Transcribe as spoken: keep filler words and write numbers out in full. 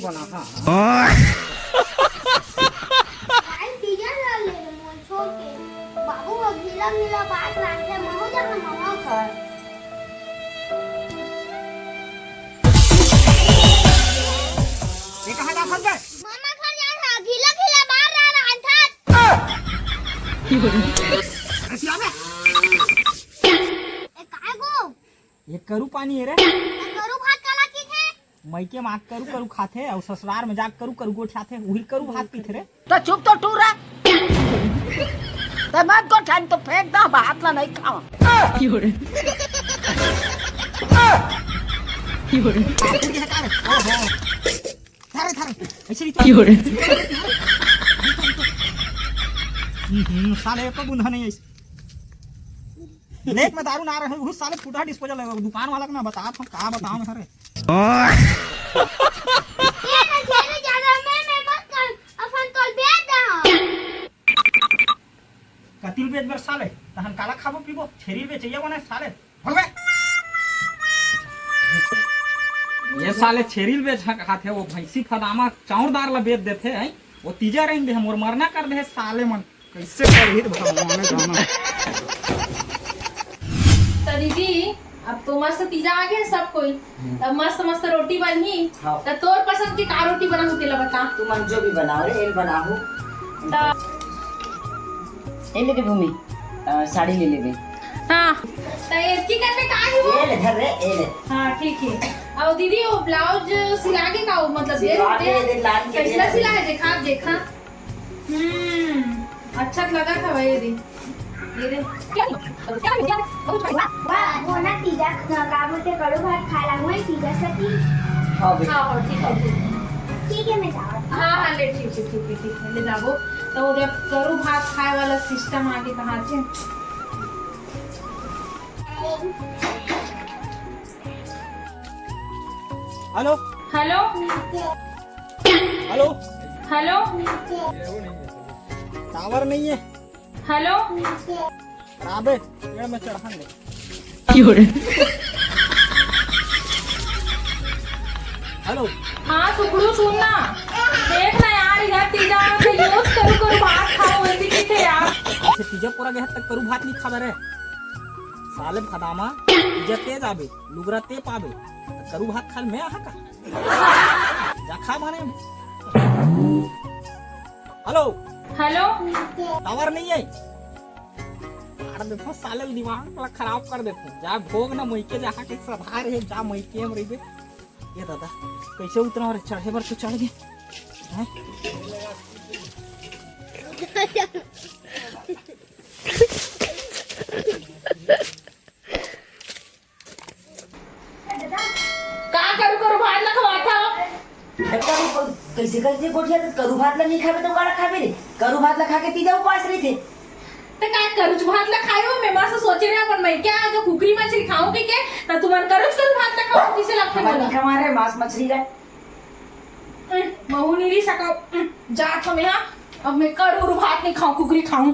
बना, हाँ। काल तीजा ला ले रे मोर छोड़ के। बाबू वो गीला गीला बात राखे, महू जहाँ मना कर। ये कहाँ जा फंस गए? मामा घर जा रहा, गीला गीला बात रहा, रहा था। अरे सिया बे। ए, काय गो? ये करू पानी है रे। त करू भात काला कहिथे? मइके माँ करू करू खाथे अउ ससुरार में जाके करू करू गोठियाथे, उही करू भात पीथे रे। तो चुप तो टूरा। ते मत गोठिया, तो फेंक दा, भात ला नहीं खावा। थारे, थारे, ऐसे नहीं तो। हम्म, साले एको बूंदा नहीं ऐसे। ब्लैक में दारू ना रहे, उस साले फूटा डिस्पोजल है, दुकान वाला को ना बता, हम का बताऊं सारे। ये ना, ये ना, ज्यादा मैं, मैं मत कर, अपन तोल बेच दे हम। कतिल बेच बर साले, तहन काला खाबो पीबो, छेरी बेचैया बने साले। भगवे। ये साले छेरी बेच खाथे, वो भैंसी फदामा चाउर दार ला बेच देथे, हैं? वो तीजा रेंग दे, मोर मरना कर दे साले मन। कैसे करही रे भगवान जाना। तो दीदी, अब तो मस्त तीजा आ गए सब कोई, हम्म। तब मस्त मस्त रोटी बनही। हाँ। तो तोर पसंद के का रोटी बनाहू, तेला बता। तुमन जो भी बनाओ रे, एल बनाहू। तो एल ले भूमि, अ, साड़ी ले लेबे। हाँ। तो एतकी करबे का ही वो? एल धर रे, एल। हाँ, ठीक है। और दीदी, वो ब्लाउज सिला के का हो, मतलब, सिलवा के दे, लान के कैसा दे। सिला है, देखा, देखा। हम्म, अच्छा तो लगा था भाई, ये दे। ये दे। वाह, वो ना तीजा, का बोलते, कड़ू भात खा ला, वही तीजा सती। हाँ, बेटा। हाँ, हाँ, ठीक है, ठीक है। ठीक है, मैं जावत हूँ। हाँ, हाँ, ले, ठीक है, ठीक है, ठीक है, ले जाबो। तो उधर करू भात खाए वाला सिस्टम आगे कहाँ से? Hello. Hello. Hello. Hello. Tower नहीं है। हेलो। अबे, पेड़ में चढ़ा दे। हेलो। हाँ, सुखड़ू, सुन ना। देख ना यार, इधर तीजा के यूज करू करू भात खाओ, ऐसे की थे यार। अच्छा, तीजा पूरा गया तक करू भात नहीं खावे रे। साले फदामा, तीजा तेज आबे, लुगरा ते पाबे। करू भात खाल मैं आहा का? जा खा माने। हेलो। हेलो। टावर नहीं है। मार देथो साले, दिमाग ला खराब कर देथो। जा भोग ना मइके, जहाँ के सधार है, जा मइके में रहिबे। ये दादा, कैसे उतरा रे? चढ़े बर तो चढ़ गए। हैं? का करू करू भात ला खवात हव? अरे करू, करू, कैसे कैसे गोठिया, तो करू भात ला नहीं खाबे तो काला खाबे रे? करू भात ला खा के तीजा उपास रहिथे। त का करूच भात ला खायो? मैं मस्त सोचे रहे अपन मैं क्या तो कुकरी मछली खाऊं के के, त तुमन करूच करू भात ला खाओ, किसे लगथे हमन बोला? नहीं खवा रे मांस मछली ला। हम्म, महू नहीं रही सका। हम्म, जात हूँ मैं, हाँ। अब मैं करू भात नहीं खाऊं, कुकरी खाऊं।